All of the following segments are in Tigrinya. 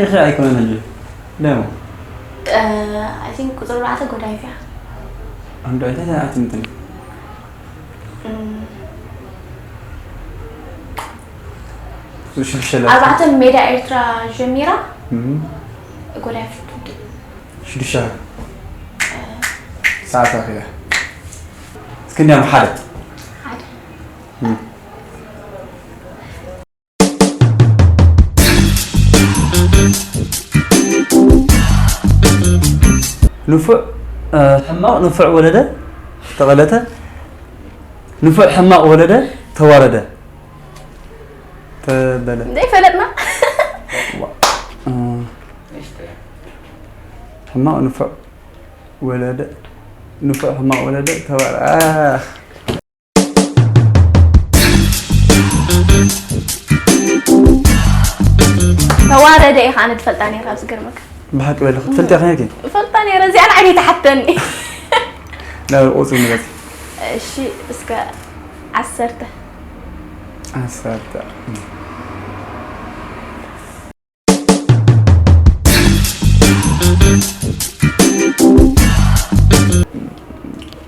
ኢኺ ኣይኮነን ህጂ ደሞ I think ቁፅሪ ኣርባዕተ ጎዳይፍ እያ። ኣንዶ ኣይታ ኣትምትን ሽዱሽተ ኣርባዕተ ሜዳ ኤርትራ ጀሚራ ጎዳይፍ ትውድእ። ሽዱሽተ ሰዓት ኣኺላ እስክንዲያም ሓደ ሓደ ንፉዕ ሕማቕ ንፉዕ ወለደ ተቐለተ ንፉዕ ሕማቕ ወለደ ተዋረደ ተበለ ዘይፈለጥና ሕማቕ ንፉዕ ወለደ ንፉዕ ሕማቕ ወለደ ተዋረ ተዋረደ ኢኻ ኣነ ትፈልጣ ነይራ ዝገርመካ ብሓቂ በለ ክትፈልጥ ኢኻ ነርኪ ፈልጣ ነይረ እዚኣ ንዓይ ተሓተኒ ናብ ቁፅሪ ንበት እሺ እስከ ዓሰርተ ዓሰርተ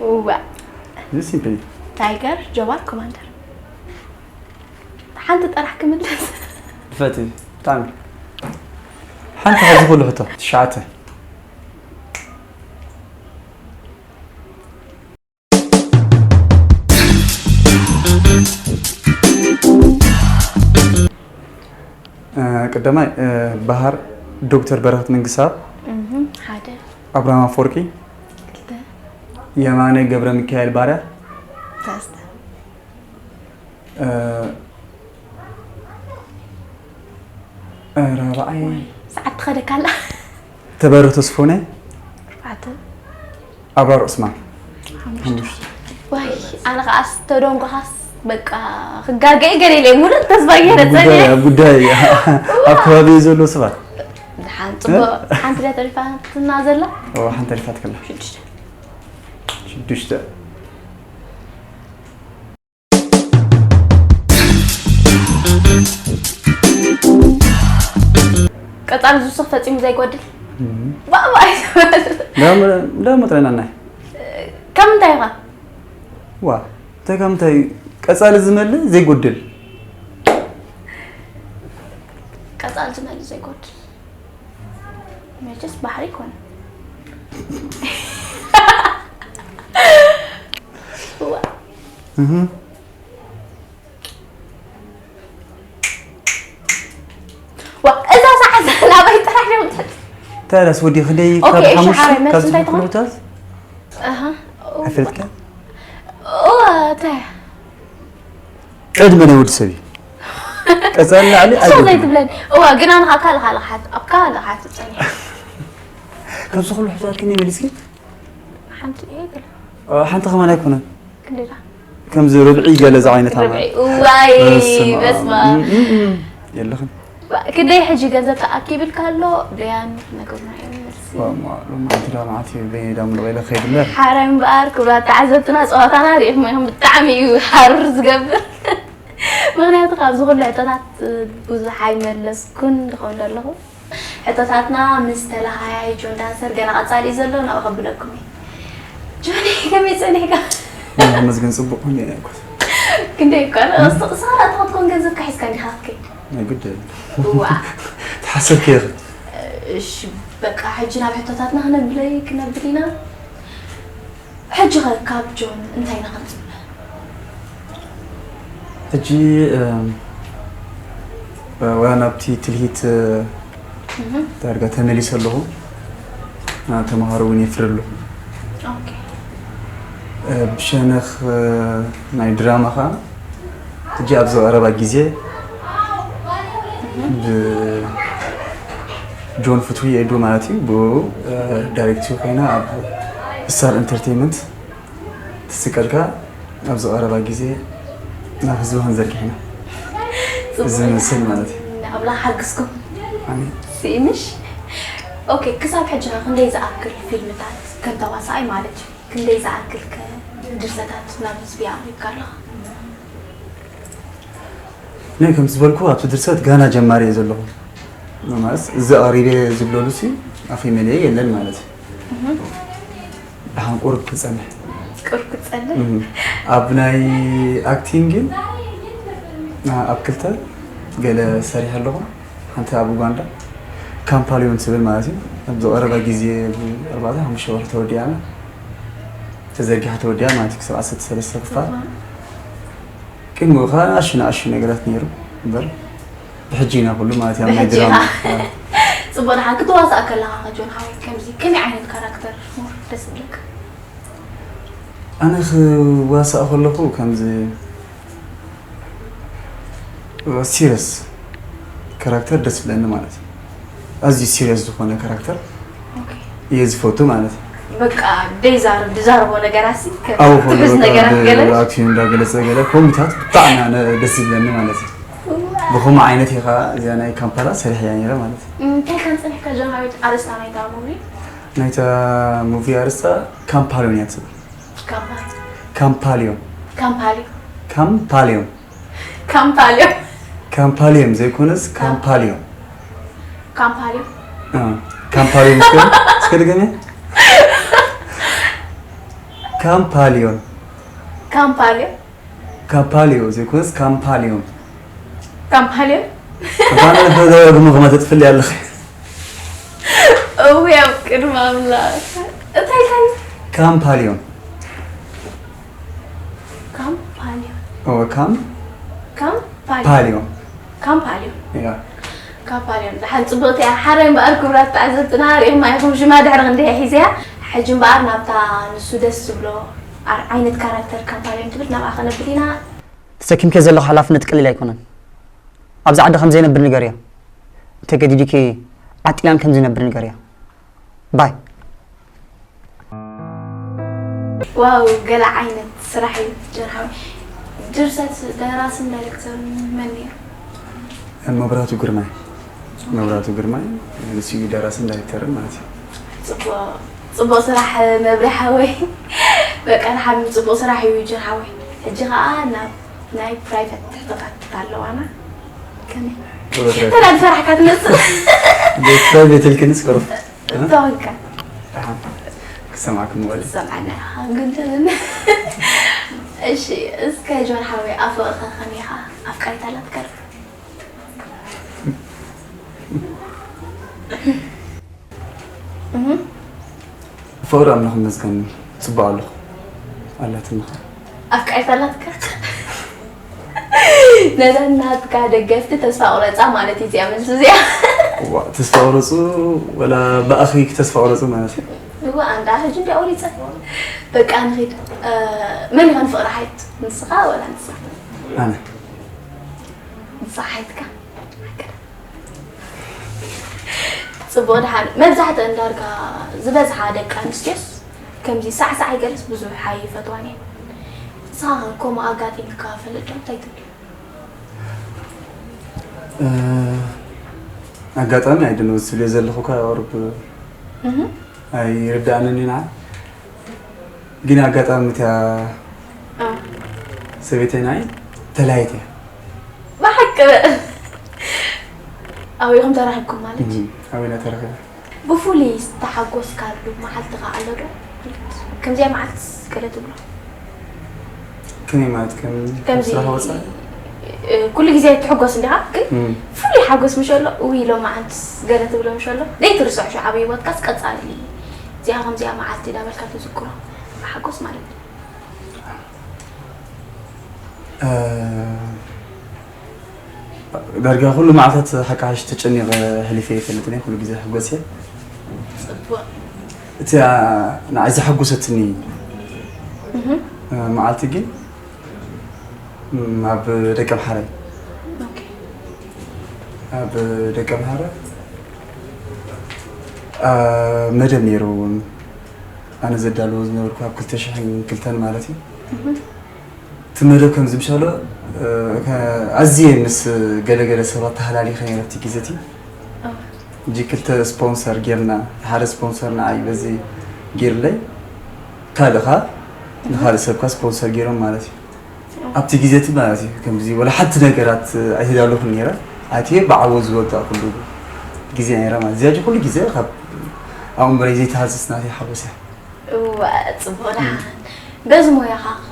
እዋ እዚ ሲምፕል እዩ ታይገር ጀዋር ኮማንደር ሓንቲ ጥራሕ ክምለስ ድፈት እዩ ብጣዕሚ ሓንቲ ካብዚ ኩሉ ሕቶ ትሽዓተ ቀዳማይ ባህር ዶክተር በረኸት መንግስታብ ሓደ ኣብርሃም ኣፈወርቂ ክልተ የማነ ገብረ ሚካኤል ባርያ ሰለስተ ራብዓይ ሰዓት ትኸደካ ኣላ ተበረ ተስፎነ ኣርባዕተ ኣብራር ዑስማን ሓሙሽተ ዋይ ኣነ ከዓስ ተደንጎኻስ በቃ ክጋገ ገለ ኢለ ሙሉእ ተስፋ ገይረ ጉዳይ ፀኒሐ ኣብ ጉዳይ ኣብ ከባቢ ዘሎ ሰባት ድሓን ፅቡቅ ሓንቲ ዳ ተሪፋትና ዘላ ኦ፣ ሓንቲ ተሪፋትክላ ሽዱሽተ ሽዱሽተ ቀፃሊ ዝውስኽ ፈፂሙ ዘይጎድል ባባይ እንዳመጥረናናይ ካብ ምንታይ ኢኻ ዋ እንታይ ካብ ምንታይ ቀፃሊ ዝመልእ ዘይጎድል ቀፃሊ ዝመልእ ዘይጎድል መቸስ ባሕሪ ይኮነ እህ ዋ እዛ ሰዓት ናበይ ጥራሕ ደምፅት ታዲያስ ወዲ ክንደይ ኦኬ፣ ካብ እሺ፣ ሓሙሽተ ሓራይ፣ መልሲ ካብ እንታይ ዝብሉ ትኾን? ኩነታት ኣሃ ኣይፈልጥካ ዋ እንታይ ዕድመ ናይ ወዲ ሰብ እዩ ቀፃሊ ላዕሊ ሰው ኣይጎድልን ዘይትብለኒ እዋ ግን ኣነ ካብ ካልእ ካልእ ሓት ኣብ ካልእ ሓት ፀኒሐ ካብዚ ኩሉ ሕቶታት ክንደይ መሊስኪ ሓንቲ እየ ገለ እ፣ ሓንቲ ከማን ኣይኮነን ክንደይ ዳ ከምዚ ርብዒ ገለ ዝዓይነት ኣማ ርብዒ እዋይ በስመ በስመ ኣብ። ኣብ እም፣ እም፣ እም። የለኽን ክንደይ ሕጂ ገንዘብ ተኣኪብልካ ኣሎ ብያን ነገርና እዮም መልሲ ሎማዓንቲ ዳ መዓት እዩ በይነ ዳ ምልቕ ኢለ ከይድ እምበር ሓራይ እምበኣር ክብራት ተዓዘብትና ፀዋታና ሪኢኹም ኢኹም ብጣዕሚ እዩ ሃሩር ዝገብር ምክንያቱ ካብዚ ኩሉ ሕቶታት ብዙሕ ኣይመለስኩን ዝኸውን ዘለኹ ሕቶታትና ምስ ተለሃያይ ጆን ዳንሰር ገና ቀፃሊ እዩ ዘሎ ናብኡ ከብለኩም እዩ ጆኒ ከመይ ፀኒሕካ መዝገን ፅቡቅ ኮይኑ ኣይኮን ክንደይ እኳ ንቐስቲ ቅሳራ ተኸትኮን ገንዘብካ ሒዝካ እንዲኻ ክትከይድ ናይ ግድ እዋ ተሓሰብኪ ኢኺ እሺ በቃ ሕጂ ናብ ሕቶታትና ክነብለይ ክነብል ኢና ሕጂ ኸ ካብ ጆን እንታይ ኢና ክንፅበ ሕጂ እም፣ ወላ ናብቲ ትልሂት እ፣ ዳርጋ ተመሊሰ ኣለኹ ናብ ተምሃሮ እውን የፍሪ ኣለኹ ኦኬ እ፣ ብሸነኽ እ፣ ናይ ድራማ ከዓ ሕጂ ኣብዚ ቀረባ ግዜ ብ ጆን ፍትዊ ኤዱ ማለት እዩ ብኡ እ፣ ዳይሬክቲቭ ኮይና ኣብ ስታር ኢንተርቴይንመንት ትስቀልካ ኣብዚ ቀረባ ግዜ ናብ ህዝቢ ክንዘርግሕ ኢና ዝመስል ማለት እዩ ኣምላኽ ሓግዝኩም ኣሜን ስኢንሽ ኦኬ ክሳብ ሕጂ ኸ ክንደይ ዝኣክል ፊልምታት ከም ተዋሳኣይ ማለት እዩ ክንደይ ዝኣክል ከ ድርሰታት ናብ ህዝቢ ኣቕሪብካ ኣለኻ ናይ ከም ዝበልኩ ኣብቲ ድርሰት ጋና ጀማሪ እየ ዘለኹ ማለት እዚ ኣቕሪበ ዝብለሉ ሲ ኣፈይ መለየ የለን ማለት እዩ። ደሓን ቁሩብ ክጸንሕ። ቁርብ ክጸንሕ እም፣ ኣብ ናይ ኣክቲንግ ግን ኣ- ኣብ ክልተ ገለ ሰሪሐ ኣለኹ። ሓንቲ ኣብ ኡጋንዳ ካምፓሊዮን ትብል ማለት እዩ። ኣብ ዝቐረበ ግዜ ብ4 5 ወርሒ ተወዲኣና ተዘርጊሓ ተወዲኣ ማለት እዩ። ክሳብ ዓሰርተ ሰለስተ ክፋል ቅድሚኡ ከዓ ኣሹ ንኣሹ ነገራት ነይሩ እምበር ብሕጂ ኢና ኩሉ ማለት እዩ። ኣብ ናይ ብሕጂ ድራማ ኢና። ጽቡቕ። ደሓን ክትዋሳእ ከለኻ ከጆን ሓወይ ከምዚ ከመይ ዓይነት ካራክተር ሞር ደስ ይብለካ? ኣነ ክዋሳእ ከለኹ ከምዚ ሲሪየስ ካራክተር ደስ ይብለኒ ማለት እዩ። ኣዝዩ ሲሪየስ ዝኾነ ካራክተር ኦኬ። እየ ዝፈቱ ማለት እዩ። በቃ ደይዛረብ ዝዛረቦ ነገራት ሲ ኣብኡ ትሕዝ ከሎ ነገራት ገለ ኣክቲንግ እንዳገለፀ ገለ ኮሚታት ብጣዕሚ ኣነ ደስ ይብለኒ ማለት እዩ። ብኸምኡ ዓይነት እዩ ከዓ እዚኣ ናይ ካምፓላ ሰሪሐያ ነይረ ማለት እዩ። እንታይ ከም ጽኒሕካ ጆን ሓወይ ኣርእስታ ናይታ ሙቪ? ናይታ ሙቪ ኣርእስታ ካምፓሊዮን እያ ትብል። ካምፓሊ ካምፓሊዮን ካምፓሊ ካምፓሊዮን ካምፓሊዮ ካምፓሊዮን ዘይኮነስ ካምፓሊዮን ካምፓሊዮ እ፣ ካምፓሊዮን እስከ እስከ ድገምያ ካምፓሊዮን ካምፓሊዮ ካምፓሊዮ ዘይኮነስ ካምፓሊዮን ካምፓሊዮ ኣባና ፈዘወግሙ ከመ ተጥፍል ኣለኺ እውይ ኣብ ቅድሚ ኣምላኽ እንታይ ኢልካኒ? ካምፓሊዮን ካምፓሊዮ ኦ ካም ካምፓሊዮ ፓሊዮ ካምፓሊዮ ያ ካምፓሊዮ ደሓን ጽብቕቲ እያ። ሓራይ እምበኣር ክቡራት ተዓዘብትና ርኢኹማ ኢኹም ሽማ ድሕሪ ክንደይ ሒዘያ። ሕጂ እምበኣር ናብታ ንሱ ደስ ዝብሎ ኣር- ዓይነት ካራክተር ካምፓሊዮ እንትብል ናብኣ ከነብል ኢና። ተሰኪምክዮ ዘለኹ ሓላፍነት ቀሊል ኣይኮነን። ኣብዚ ዓዲ ከም ዘይነብር ንገርዮ። እንተገዲድኪ ዓጢላን ከም ዝነብር ንገርዮ። ባይ። ዋው ገለ ዓይነት ስራሕ እዩ ጀርሃዊ። ድርሰት ደራስን ዳይሬክተርን መን እዩ? መብራቱ ግርማይ መብራቱ ግርማይ ንሱ እዩ ደራስን ዳይሬክተርን ማለት እዩ። ጽቡቕ ጽቡቕ ስራሕ መብርሒ ሓወይ። በቃ ንሓሚ ጽቡቕ ስራሕ እዩ ጀርሃዊ። ሕጂ ከዓ ናብ ናይ ፕራይቬት ትሕቶታት ኣለዋና። ከመይ? ወደ ተላ ዝፈራሕካ ትመስል። ቤተሰብ ቤተልክንስ ቅሩብ ተወካ ክሰማዕኩም ወል ሰምዓና ግን እሺ እስከ ጆን ሓወይ ኣፍቕርኸ ከመይ ኢኻ ኣፍቃሪት ኣላትካ ዶ? ፍቕሪ ኣምላኽ ይመስገን ጽቡቕ ኣለኹ ኣላትኒ ኣፍቃሪት ኣላትካ ነዛ ናትካ ደገፍቲ ተስፋ ቁረፃ ማለት እዩ እዚኣ መልሲ እዚኣ እዋ ተስፋ ቁረፁ ወላ ብኣኺ ተስፋ ቁረፁ ማለት እዩ እዋ ኣንዳ ሕጂ እንዲ ኣውሪፀ በቃ ንኺድ መን ይኸን ፍቕሪ ሓይት ንስኻ ወላ ንሳ ኣነ ንሳ ሓይትካ ጽቡቕ ድሓን መብዛሕትአን ዳርጋ ዝበዝሓ ደቂ ኣንስትዮስ ከምዚ ሳዕሳዕ ገለስ ብዙሕ ኣይፈትዋን እየን ንስኻ ከ ከምኡ ኣጋጢምካ ፈልጥ ዶ እንታይ ትብል ኣጋጣሚ ኣይደነ ዝብልዮ ዘለኹ እኳ ቁሩብ ኣይርዳእንን ኢና ግን ኣጋጣሚ እቲያ ሰበይተይ ናይ ተላይት እያ ብሓቂ ኣበይኹም ተራኺብኩም ማለት እዩ ኣበይና ተረኺበ ብፍሉይ ዝተሓጎስካሉ መዓልቲ ከ ኣሎ ዶ ከምዚኣ መዓልትስ ገለ ትብሎ ከመይ ማለት ከም ከምዚ ስራሕ ወፃኢ ኩሉ ግዜ ትሕጎስ እንዲኻ ግን ፍሉይ ሓጎስ ምሽ ኣሎ እውይ ሎም መዓልትስ ገለ ትብሎ ምሽ ኣሎ ዘይትርስዖ ሽ ዓበይ ህይወትካስ ቀፃሊ እዚኣ ከምዚኣ መዓልቲ ዳበልካ ትዝክሮ ብሓጎስ ማለት እዩ ዳርጋ ኩሉ መዓልታት ሓቂ ሓሽ ተጨኒቐ ሕሊፈ ይፈልጥኒ ኩሉ ግዜ ሕጎስ እየ ፅቡቅ እቲኣ ንዓይ ዘሐጉሰትኒ መዓልቲ ግን ኣብ ደቀምሓረ ኦኬ ኣብ ደቀምሓረ መደብ ነይሩ እውን ኣነ ዘዳልዎ ዝነበርኩ ኣብ ክልተ ሽሕን ክልተን ማለት እዩ እቲ መደብ ከም ዝምሻሎ ኣዝየ ምስ ገለገለ ሰባት ተሃላሊኸ ነይረ ኣብቲ ግዜ እቲ ሕጂ ክልተ ስፖንሰር ጌርና ሓደ ስፖንሰር ንዓይ በዚ ጌርለይ ካልእኻ ንካልእ ሰብካ ስፖንሰር ጌሮም ማለት እዩ ኣብቲ ግዜ እቲ ማለት እዩ ከምዚ ወላ ሓንቲ ነገራት ኣይተዳለኹን ነይረ ኣትየ ብዓወት ዝወጣ ኩሉ ግዜ ነይራ ማለት እዚኣ ኩሉ ግዜ ካብ ኣእምሮይ ዘይተሃዝስ ናተይ ሓጎስ እያ። እወ፣ ጽቡቕ ደሓን። በዚ ሞያኻ ኸ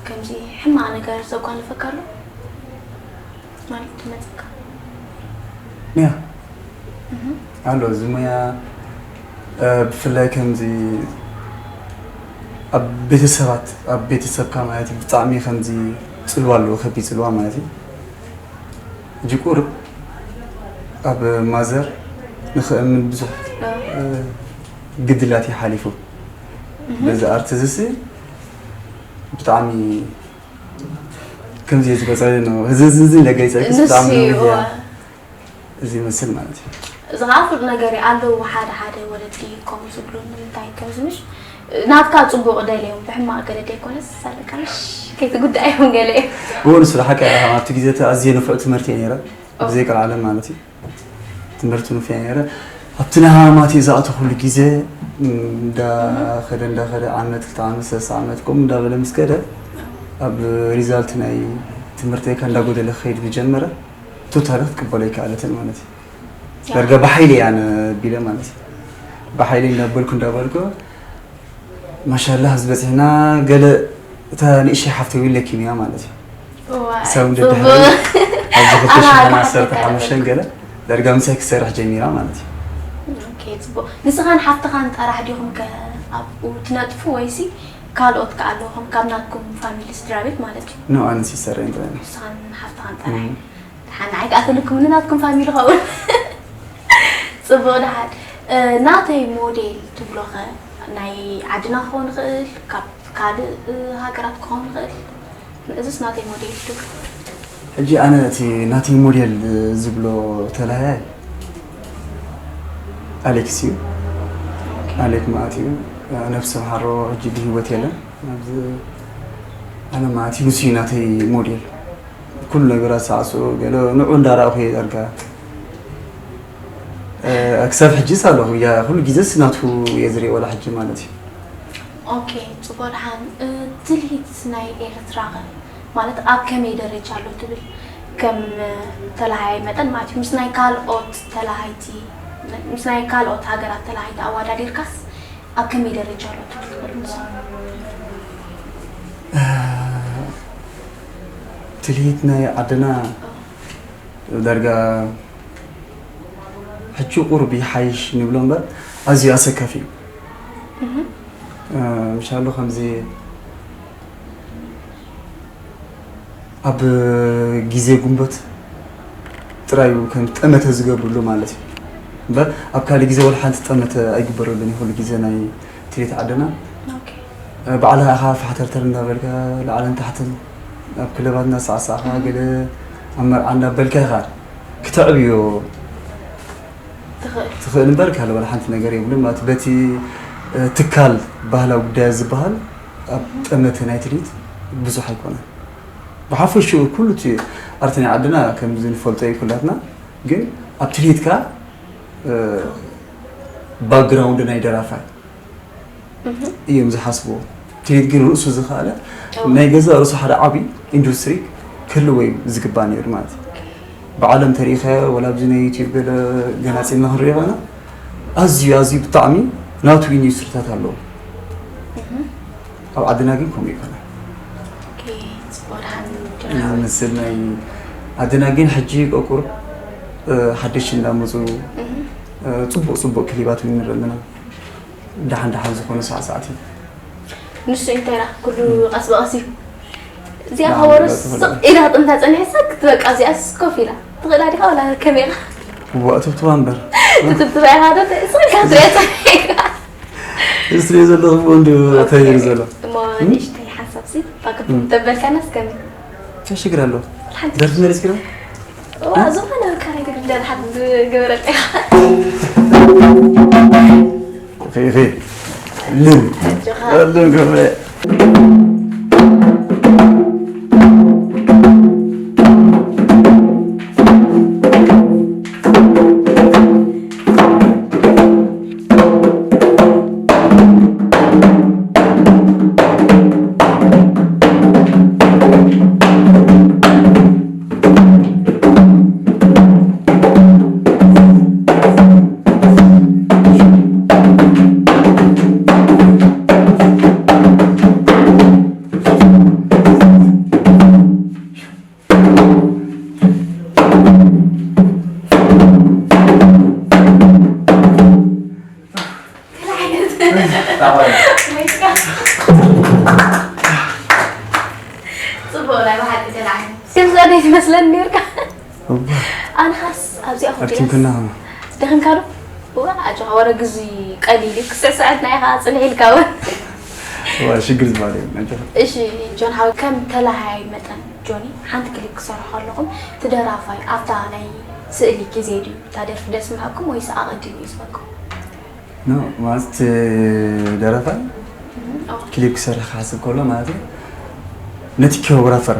ከምዚ ሕማቕ ነገር ዘጓነፈካ ኣሎ? ማለት ትመጸካ? ያ ኣሎ እዚ ሞያ፣ እ፣ ብፍላይ ከምዚ ኣብ ቤተሰባት፣ ኣብ ቤተሰብካ ማለት እዩ፣ ብጣዕሚ ከምዚ ጽልዋ ኣለዎ፣ ከቢድ ጽልዋ ማለት እዩ። ሕጂ ቁሩብ ኣብ ማዘር ንኽእምን ብዙሕ፣ እ፣ ግድላት እዩ ሓሊፉ። በዚ ኣርት እዚ ሲ ብጣዕሚ ከምዚ እየ ዝገልጸሉ ነው። እዚ፣ እዚ፣ እዚ ኢለ ገይጸልክስ ብጣዕሚ ንሱ ነዊሕ እዩ፣ እያ። እዋ። እዚ ይመስል ማለት እዩ። እዚ ኸዓ ፍሉጥ ነገር እዩ። ኣለዉ ሓደ ሓደ ወለዲ ከምኡ ዝብሉ ንምንታይ ከምዚ ምሽ ናትካ ጽቡቕ ደልዮም ብሕማቕ ገለ ደይኮነስ ኣለካ ምሽ ከይትጉዳእ እዮም ገለ እዮም። እዎ፣ ንሱ ሓቂ ኢኻ። ኣብቲ ግዜ እቲ ኣዝየ ንፉዕ ትምህርቲ እየ ነይረ። ኦ። ብዘይ ቀልዓለም ማለት እዩ። ትምህርቲ ንፉዕ እየ ነይረ። ኣብቲ ናይ ሃማማት እየ ዝኣተኹሉ ግዜ እንዳኸደ፣ እንዳኸደ ዓመት፣ ክልተ ዓመት፣ ሰለስተ ዓመት ከምኡ እንዳበለ ምስ ከደ ኣብ ሪዛልት ናይ ትምህርተይ ከ እንዳጎደለ ክኸይድ ዝጀመረ ቶታሊ ክትቅበሎ ኣይከኣለትን ማለት እዩ። ዳርጋ ብሓይሊ እያ ኣነ ቢለ ማለት እዩ። ብሓይሊ እንዳበልኩ እንዳበልኩ ማሻላህ ኣብዚ በፂሕና ገለ እታ ንእሽተይ ሓፍተይ እውን ለኪምያ ማለት እዩ። እዋይ፣ ሳውንድ ጽቡቕ። ድሕሪ ኣብዚ ክልተ ሽሕን ዓሰርተ ሓሙሽተን ገለ ዳርጋ ምሳይ ክሰርሕ ጀሚራ ማለት እዩ። ኦኬ፣ ጽቡቕ። ንስኻን ሓፍትኻን ጥራሕ ዲኹም ከ ኣብኡ ትነጥፉ ወይሲ ካልኦት ከ ኣለውኹም ካብ ናትኩም ፋሚሊ ስድራ ቤት ማለት እዩ? ኖ፣ ኣነን ሲስተረይን ጥራይ ኢና። ንስኻን ሓፍትኻን ጥራይ? እም። ደሓን ንዓይ ከኣ ትልክሙኒ ናትኩም ፋሚሊ ኸውን። ጽቡቕ ደሓን። እ፣ ናተይ ሞዴል ትብሎ ኸ ናይ ዓድና ክኸውን ይኽእል፣ ካብ ካልእ፣ እ፣ ሃገራት ክኸውን ይኽእል። እዚስ ናተይ ሞዴል ትብሎ? ሕጂ ኣነ እቲ ናተይ ሞዴል ዝብሎ ተላሃያይ ኣሌክስ እዩ። ኣሌክ ማለት እዩ። ነብሱ ሓሮ ሕጂ ብህይወት የለን። ኣብዚ ኣነ ማለት እዩ፣ ንሱ እዩ ናተይ ሞዴል። ኩሉ ነገራት ሳዕስዑ ገለ ንዑ እንዳረኣኹ እየ ዳርጋ፣ እ፣ ክሳብ ሕጂስ ኣለኹ። ያ ኩሉ ግዜስ ናቱ እየ ዝሪኦ ዋላ ሕጂ ማለት እዩ። ኦኬ፣ ጽቡቕ ደሓን። እ፣ ትልሂት ናይ ኤርትራ ኸ ማለት ኣብ ከመይ ደረጃ ኣሎ ትብል? ከም፣ እ፣ ተላሃያይ መጠን ማለት እዩ። ምስ ናይ ካልኦት ተላሃይቲ፣ ምስ ናይ ካልኦት ሃገራት ተላሃይቲ ኣወዳዲርካስ ኣብ ከመይ ደረጃ ኣሎ ትብል ትኽእል ንስኻ? እ፣ ትልሂት ናይ ዓድና ዳርጋ ሕጂ ቁሩብ ይሓይሽ ንብሎ እምበር ኣዝዩ ኣሰካፊ እዩ። እህ። እ፣ ምሻሉ ከምዚ ኣብ ግዜ ጉንበት ጥራይ እዩ ከም ጠመተ ዝገብርሉ ማለት እዩ። እምበር ኣብ ካልእ ግዜ ወላ ሓንቲ ጠመተ ኣይግበረሉን እዩ። ኩሉ ግዜ ናይ ትልሂት ዓድና ኦኬ። ባዕልኻ ኢኻ ፋሕተርተር እንዳበልካ ላዕልን ታሕትን ኣብ ክለባት እናተሳዕሳዕካ ገለ ኣብ መርዓ እንዳበልካ ኢኻ ክተዕብዮ ትኽእል። ትኽእል እምበር ካልእ ዋላ ሓንቲ ነገር የብሉን ማለት በቲ፣ እ፣ ትካል ባህላዊ ጉዳያት ዝበሃል ኣብ ጠመተ ናይ ትልሂት ብዙሕ ኣይኮነን። ብሓፈሽኡ ኩሉ እቲ ኣርት ናይ ዓድና ከምዚ ንፈልጦ እዩ ኩላትና፣ ግን ኣብ ትልሂትካ፣ እ፣ ባክግራውንድ ናይ ደራፋይ እዮም ዝሓስብዎ። ትልሂት ግን ርእሱ ዝኸኣለ ናይ ገዛእ ርእሱ ሓደ ዓብዪ ኢንዱስትሪ ክህልዎ እዩ ዝግባእ ነይሩ ማለት እዩ። ብዓለም ተሪኢኻዮ ወላ ኣብዚ ናይ ዩቲዩብ ገለ ገናፂልና ክንሪኦ ከለና ኣዝዩ ኣዝዩ ብጣዕሚ ናቱ ኢንዱስትሪታት ኣለዎ። ኣብ ዓድና ግን ከምኡ ይኮነ። ኦኬ፣ ጽቡቕ ደሓን እዚ ዝመስል ናይ ዓድና ግን ሕጂ ቆቁር፣ እ፣ ሓደሽቲ እንዳመፁ፣ እ፣ ጽቡቕ ጽቡቕ ክሊባት እውን ንርኢ ኣለና። ደሓን ደሓን ዝኾኑ ሳዕሳዕቲ። ንሱ እንታይ ደኣ ኩሉ ቀስ ብቐስ እዩ። እዚኣ ኸበሮ ስቕ ኢላ ክጥምታ ጸኒሐሳ ክትበቃ እዚኣ ኮፍ ኢላ ትኽእላ ዲኻ ወላ ከመይ ኢኻ? እዋ፣ እትብትባ እምበር። ትትብትባ ኢኻ ዶ? ስቕ ኢልካ ክትሪኣ ጸኒሕካ። እሱ ሪኦ ዘለኹ እኮ እንዲሁ እንታይ ይብል ዘሎ? እሞ ንእሽተይ ሓንሳብ ሲ፣ ባክብ ተበልካናስ ከመይ? እንታይ ሽግር ኣለዎ? ሓንቲ ደርፊ መሊስኪ ዶ? እዋ፣ ዝኾነ በቃ ናይ ትግርኛ ደሓን ዝገበረልካ ኢኻ። ኺ፣ ኺ። ልም። ኣጆኻ። ልም ክብረ። ጽቡቕ ናይ ብሓቂ ተላዓለ። ከም ዘደይ ትመስለኒ ኔርካ። ኣንኻስ ኣብዚኣ ኮፍ ኢለስ ኣድኪምክና። ደኺምካ ዶ? እዋ፣ ኣጆኻ፣ ወረ ግዜ ቀሊል እዩ። ክስዕስዐት ናይ ኢኻ ጽንሕ ኢልካ እውን። እዋ፣ ሽግር ዝበሃል የለን፣ ኣጆኻ። እሺ፣ ጆን ሓወይ፣ ከም ተላሃያይ መጠን፣ ጆኒ፣ ሓንቲ ክሊፕ ክሰርሑ ከለኹም፣ እቲ ደራፋይ ኣብታ ናይ ስእሊ ግዜ ድዩ እታ ደርፊ ደስምዐኩም ወይስ ኣቐዲሙ እዩ ዝበኩም? ኖ፣ ማለት፣ ደረፋይ ኦ። ክሊፕ ክሰርሕ ክሓስብ ከሎ ማለት እዩ፣ ነቲ ኮሪዮግራፈር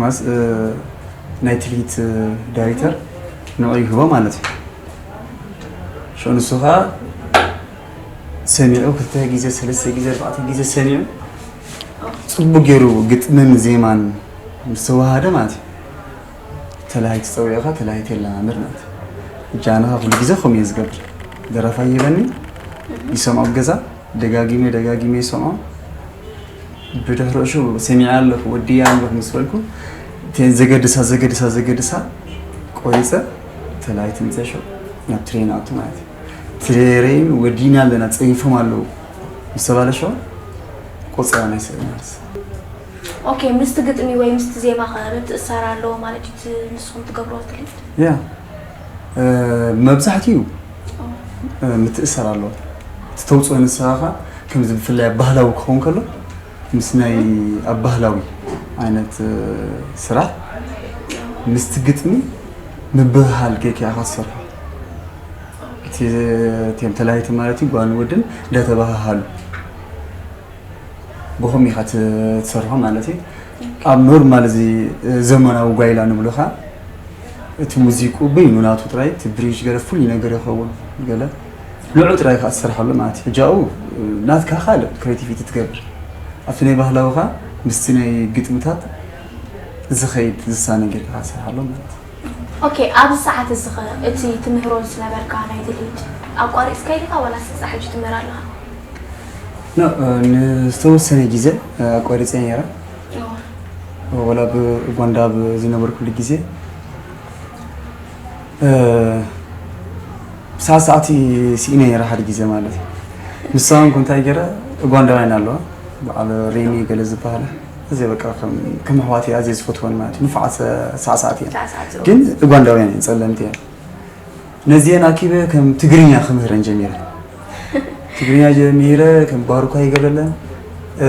ማለት፣ እ፣ ናይ ትልሂት ዳይሬክተር ንዑ ይህቦ ማለት እዩ። ሽዑ ንሱ ኸዓ ሰሚዑ ክልተ ግዜ፣ ሰለስተ ግዜ፣ ኣርባዕተ ግዜ ሰሚዑ ጽቡቅ ገይሩ ግጥምን ዜማን ምስ ተዋሃደ ማለት እዩ። ተላሃይቲ ጸዊዕኻ ተላሃይቲ የለማምድ ማለት እዩ። ሕጂ ኣነ ኸኣ ኩሉ ግዜ ከምኡ እየ ዝገብር። ደራፋይ ይህበኒ፣ ይሰምዖ ኣብ ገዛ፣ ደጋጊመ ደጋጊመ ይሰምዖ። ብድሕሪ ዕሹ ሰሚዐ ኣለኹ፣ ወዲየ ኣለኹ ምስ በልኩ፣ እተን ዘገድሳ፣ ዘገድሳ፣ ዘገድሳ ቆሪጸ ተላሃይቲ ምጸ ሽዑ ናብ ትሬን ኣቱ ማለት እዩ። ትሬን ወዲና ኣለና፣ ጸይፎም ኣለዉ ምስ ተባለ ሽዑ ቆጸራ ናይ ስእሊ ማለት እዩ። ኦኬ፣ ምስቲ ግጥሚ ወይ ምስቲ ዜማ ኸ ምትእስሳር ኣለዎ ማለት እዩ፣ እቲ ንስኹም ትገብርዎ ትልሂት? ያ፣ እ፣ መብዛሕትኡ፣ እ፣ ምትእስሳር ኣለዎ። እቲ ተውፅኦ ንስኻ ኸ፣ ከምዚ ብፍላይ ኣብ ባህላዊ ክኸውን ከሎ፣ ምስ ናይ ኣብ ባህላዊ ዓይነት፣ እ፣ ስራሕ፣ ምስቲ ግጥሚ ምብህሃል ጌርካ ኢኻ ትሰርሖ። እቲ፣ እቲኦም ተላሃይቲ ማለት እዩ፣ ጓልን ወድን እንዳተባሃሃሉ። ብኸምኡ ኢኻ ት-፣ ትሰርሖ ማለት እዩ። ኣብ ኖርማል እዚ ዘመናዊ ጓይላ ንብሎ ኸዓ እቲ ሙዚቁ በይኑ ናቱ ጥራይ፣ እቲ ብሪጅ ገለ ፍሉይ ነገር ይኸውን፣ ገለ ንዑ ጥራይ ኢኻ ትሰርሓሉ ማለት እዩ። ሕጂ ኣብኡ ናትካ ካልእ ክሬቲቪቲ ትገብር። ኣብቲ ናይ ባህላዊ ኸዓ ምስቲ ናይ ግጥምታት ዝኸይድ ዝሳነ ጌርካ ኢኻ ትሰርሓሉ ማለት እዩ። ኦኬ፣ ኣብዚ ሰዓት እዚ ኸ እቲ ትምህሮ ዝነበርካ ናይ ትልሂት ኣቋሪጽካዮ ዲኻ ዋላስ ክሳዕ ሕጂ ትምህር ኣለኻ? ኖ፣ እ፣ ንዝተወሰነ ግዜ፣ እ፣ ኣቋሪጸ ነይረ። እዎ። ወላ ኣብ ኡጋንዳ ኣብ ዝነበርኩሉ ግዜ፣ እ፣ ብሰዓት ሰዓት ስኢነ ነይረ ሓደ ግዜ ማለት እዩ። ንሳ እውን እንታይ ገይረ፣ ኡጋንዳውያን ኣለዋ፣ በዓል ሬኒ ገለ ዝበሃላ፣ እዚ በቃ ከም፣ ከም ኣሕዋት እየ፣ ኣዝየ ዝፈትወን ማለት እዩ። ንፉዓት ሰ-፣ ሳዕሳዕቲ እየን። ሳዕሳዕቲ። ግን ኡጋንዳውያን እየን፣ ጸለምቲ እየን። ነዚአን ኣኪበ ከም ትግርኛ ክምህረን ጀሚረ። ትግርኛ ጀሚረ፣ ከም ባሩካ ይገብረለን፣ እ፣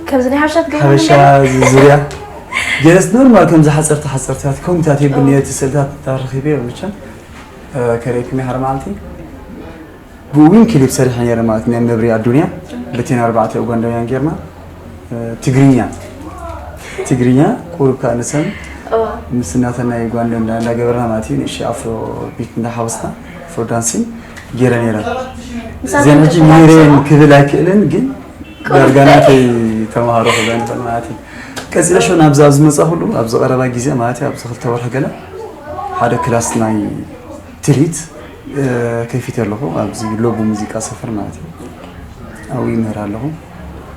ከምዚ ናይ ሓበሻ ትገብረለን ሓበሻ ገለ? ዙርያ። ገለስ ኖርማል ከምዚ ሓጸርቲ ሓጸርትታት፣ ከምታት የብልኒ፣ ኦ። እቲ ስእልታት ኣረኺበ፣ ብቻ፣ እ፣ ከርእየኩም እየ ሓደ መዓልቲ። ብእውን ክሊፕ ሰሪሐ ነይረ ማለት ናይ መብርሂ ኣዱንያ በቴን ኣርባዕተ ኡጋንዳውያን ጌርና፣ እ፣ ትግርኛ፣ ትግርኛ ቁሩብ ከኣ ንሰን እዋ። ምስ እናተን ናይ ኡጋንዳ እንዳ-፣ እንዳገበርና ማለት እዩ፣ ንእሽተይ ኣፍሮ ቢት እንዳሓወስና፣ ኣፍሮ ዳንሲን ጌረ ነይረ። ንሳተን እዚኣን ሕጂ ተፈላልሶ? ሚሬን ክብል ኣይክእልን፣ ግን ቁሩብ ዳርጋ ናተይ ተምሃሮ ክብለን ይኽእል ማለት እዩ። ቀጺለ ሸው ናብዚ ኣብ ዝመጻኹሉ፣ ኣብዚ ቀረባ ግዜ ማለት እዩ፣ ኣብዚ ክልተ ወርሒ ገለ ሓደ ክላስ ናይ ትልሂት፣ እ፣ ከፊተ ኣለኹ፣ ኣብዚ ሎቡ ሙዚቃ ሰፈር ማለት እዩ። ኣብኡ ይምህር ኣለኹ።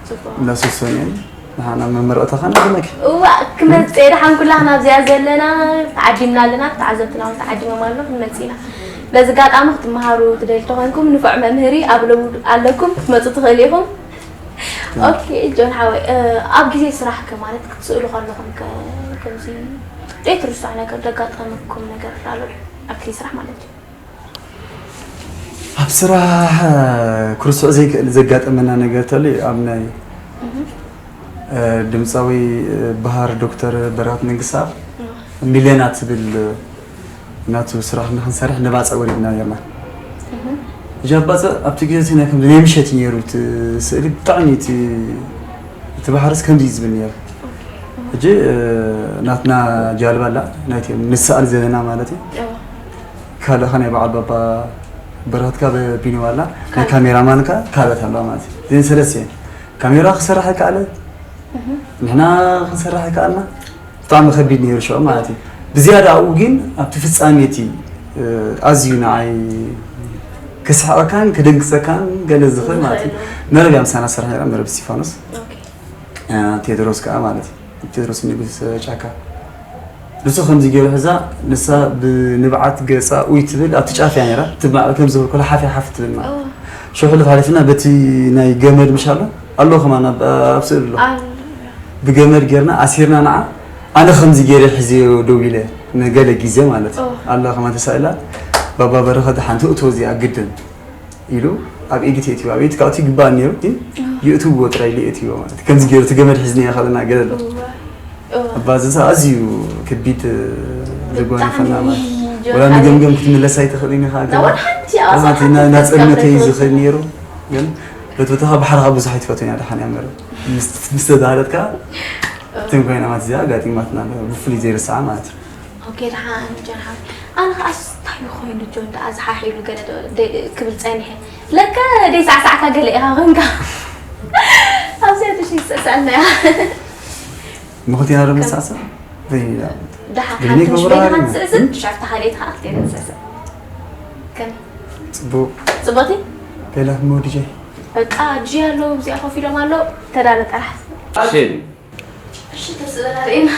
ጽቡቕ። እንዳ ሶሶን እየን። ንሓና መመረቕታ ኸና ብለኪ። እዋ፣ ክመጽእ እየ። ደሓን ኩላህና ኣብዚኣ ዘለና፣ ተዓዲምና ኣለና፣ ተዓዘብትና እውን ተዓዲሞም ኣለዉ፣ ክንመጽእ ኢና። በዚ ኣጋጣሚ ክትመሃሩ ትደልዩ ተኾይንኩም፣ ንፉዕ መምህር ኣብ ሎቡ ኣለኩም፣ ክትመጹ ትኽእሉ ኢኹም። ኦኬ፣ ጆን ሓወይ፣ እ፣ ኣብ ግዜ ስራሕከ ማለት ክትስእሉ ከለኹም ከ፣ ከምዚ ዘይትርስዖ ነገር ዘጋጠመኩም ነገር ኣሎ ዶ? ኣብ ግዜ ስራሕ ማለት እዩ። ኣብ ስራሕ ክርስዖ ዘይክእል ዘጋጠመና ነገር ተሎ ኣብ ናይ፣ እህ። እ፣ ድምፃዊ፣ እ፣ ባህር ዶክተር በረኸት መንግስትኣብ እህ። ሚለና ትብል፣ እ፣ ናቱ ስራሕ ንክንሰርሕ ንባፅዕ ወሪድና ነርና። እህ። እጃ ባፅዕ ኣብቲ ግዜ እቲ ናይ ከምዚ ናይ ምሸት እዩ ነይሩ፣ እቲ ስእሊ ብጣዕሚ እቲ፣ እቲ ባሕርስ ከምዚ እዩ ዝብል ነይሩ። ሕጂ፣ እ፣ ናትና ጃልባ ኣላ፣ ናይቲ ንሰኣል ዘለና ማለት እዩ። እዎ። ካልእኻ ናይ በዓል ባባ በረኸትካ በቢንዋ ኣላ፣ ናይ ካልእ። ካሜራማንካ ካልኦት ኣለዋ ማለት እዩ። እዘን ሰለስተ እየን። ካሜራ ክሰርሕ ኣይከኣለ፣ እህ። ንሕና ክንሰርሕ ኣይከኣልና። ብጣዕሚ ከቢድ ነይሩ ሽዑ ማለት እዩ። ብዝያዳ ኣብኡ ግን ኣብቲ ፍጻሜ እቲ፣ እ፣ ኣዝዩ ንዓይ ከስሕቐካን ከደንግጸካን ገለ ዝኽእል ማለት እዩ። ዝኽእል። መረብ እያ ምሳና ትሰርሕ ነይራ፣ መረብ እስቲፋኖስ። ኦኬ። እ፣ ቴድሮስ ከኣ ማለት እዩ። ቴድሮስ ንጉስ ጫካ። ንሱ ከምዚ ገይሩ ሒዛ፣ ንሳ ብንብዓት ገጻ ኡይ ትብል፣ ኣብቲ ጫፍ እያ ነይራ። እቲ ማዕበል ከም ዝብል ኮላ ሓፍ ሓፍ ትብል ማለት። ኦ። ሽሕሉ ሓሊፍና በቲ ናይ ገመድ ምሽ ኣሎ ኣሎ ከማን ኣብ ኣብ ስእሊ ኣሎ። ብገመድ ጌርና ኣሲርና ንዓ ኣነ ከምዚ ገይረ ሒዘዮ ደው ኢለ ንገለ ግዜ ማለት ኣሎ ከማን ተሳኢላ ባባ በረኸት ሓንቲ እቶ እዚኣ ግድን ኢሉ ኣብ ኤዲት የእትዩ ኣብ ኤዲት ካብቲ ይግባእ ነይሩ ግን ይእትዎ ጥራይ ኢሉ የእትዎ ማለት ከምዚ ገይሩ እቲ ገመድ ሒዝኒ እያ ካለና ገለ ኣሎ። ኣባዝንሳ ኣዝዩ ከቢድ ዘጓነፈና ማለት ወላ ንገምገም ክትምለስ ኣይትኽእልን ኢኻ። እናጸልመተይ ዝኽእል ነይሩ ግን በትበታኻ ባሕርኻ ብዙሕ ኣይትፈትን እያ ደሓን እያ መረ ምስ ተዛረጥካ ትም ኮይና ማለት እዚኣ ኣጋጢማትና ብፍሉይ ዘይርስዓ ማለት እዩ። ኦኬ ደሓን ጆን ሓወይ ኣነ ከዓስ እንታይ እዩ ኮይኑ ጆን ደኣ ዝሓሒሉ ገለ ዶ ክብል ጸኒሐ ለከ ደይ ሳዕሳዕካ ገለ ኢኻ ኮንካ ኣብዚኣ ትሽይ ዝጸሰኣልና እያ። ንኽልቴና ዶ ንሳዕስዕ? ዘይላ። ደሓር በይነይ ሓንቲ ምሽ ክገብራ በይንኻ ኣለና። ትስዕስዕ፣ ሽዑ እታ ካልኣይቲ ኸዓ ክልቴና ንስዕስዕ። ከመይ? ጽቡቕ። ጽቡቕቲ? ቤላ፣ እሞ ዲጀይ? በቃ፣ ዲጀይ ኣለዉ፣ እዚኣ ኮፍ ኢሎም ኣለዉ። ተዳሎ ጥራሕ። ሽን። እሺ፣ ተስእለና ርኢና።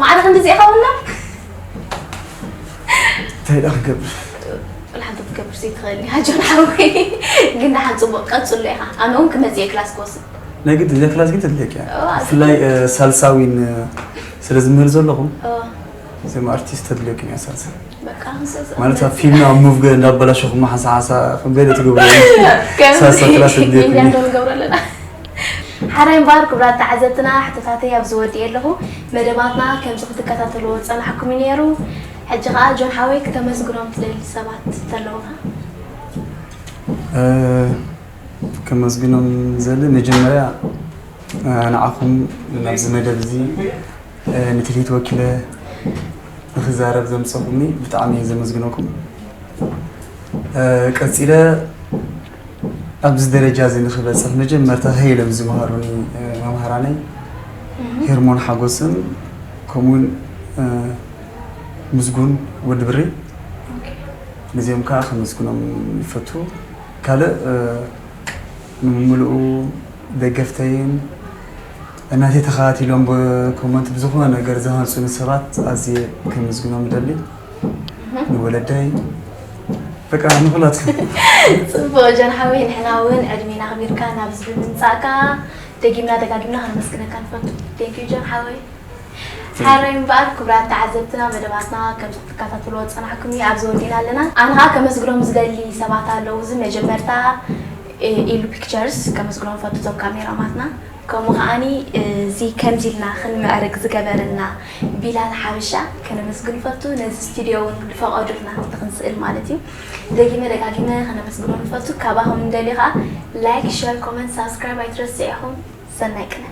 ማዕረ ክንድዚ ኢኻ ውላ እንታይ ደኣ ክገብር? ወላ ሓንቲ ክትገብር ዘይትኽእል ኢኻ ጆን ሓወይ ግን ደሓን ፅቡቕ ቀፅሎ ኢኻ ኣነ እውን ክመፅእ እየ ክላስ ክወስድ ናይ ግድ እዚኣ ክላስ ግን ተድልየኪ እያ ብፍላይ ሳልሳዊን ስለ ዝምህር ዘለኹም እዚም ኣርቲስት ተድልየኩም እያ ሳልሳ ማለት ኣብ ፊልም ኣብ ሙቭ እንዳበላሸኹም ሓንሳ ሓንሳ ከም ገለ ትገብሩ ሳልሳ ክላስ ተድልየኩም እያ ሓራይ እምበኣር ክቡራት ተዓዘብትና ሕቶታተይ ኣብዚ ወዲኤ ኣለኹ መደባትና ከምዚ ክትከታተልዎ ዝፀናሕኩም እዩ ነይሩ ሕጂ ከዓ ጆን ሓወይ ክተመስግኖም ትደሊ ሰባት ተለውካ ከመስግኖም ዘሊ መጀመርያ ንዓኹም ናብዚ መደብ እዚ ንትልሂት ወኪለ ንክዛረብ ዘምፀኹምኒ ብጣዕሚ እየ ዘመስግነኩም ቀፂለ ኣብዚ ደረጃ እዚ ንክበፅሕ መጀመርታ ከይሎም ዝመሃሩኒ መምሃራነይ ሄርሞን ሓጎስን ከምኡውን ምስጉን ወዲ ብሪ ነዚኦም ከዓ ከመስግኖም ይፈቱ ካልእ ንምምልኡ ደገፍተይን እናተይ ተኸታቲሎም ብኮመንት ብዝኾነ ነገር ዝሃንፁኒ ሰባት ኣዝየ ከመስግኖም እደሊ ንወለደይ በቃ ንኹላትኩም ፅቡቅ ጀን ሓወይ ንሕና እውን ዕድሜና ኣኽቢርካ ናብዚ ብምምፃእካ ደጊምና ደጋጊምና ከነመስግነካ ንፈቱ thank you ጀን ሓወይ ሓራይ እምበኣር ክቡራት ተዓዘብትና መደባትና ከምዚ ክትከታተልዎ ዝፀናሕኩም እዩ ኣብዚ ወዲእና ኣለና ኣነ ከዓ ከመስግኖም ዝደሊ ሰባት ኣለዉ እዚ መጀመርታ ኢሉ ፒክቸርስ ከመስግኖም ፈቱ እዞም ካሜራማትና ከምኡ ከዓኒ እዚ ከምዚ ኢልና ክንምዕርግ ዝገበረና ቢላል ሓበሻ ከነመስግን ንፈቱ ነዚ ስቱድዮ እውን ዝፈቐዱልና ንክንስእል ማለት እዩ ደጊመ ደጋጊመ ከነመስግኖም ንፈቱ ካባኹም ንደልዩ ከዓ like share comment subscribe ኣይትረስዑ ኢኹም ሰናይ ቅነ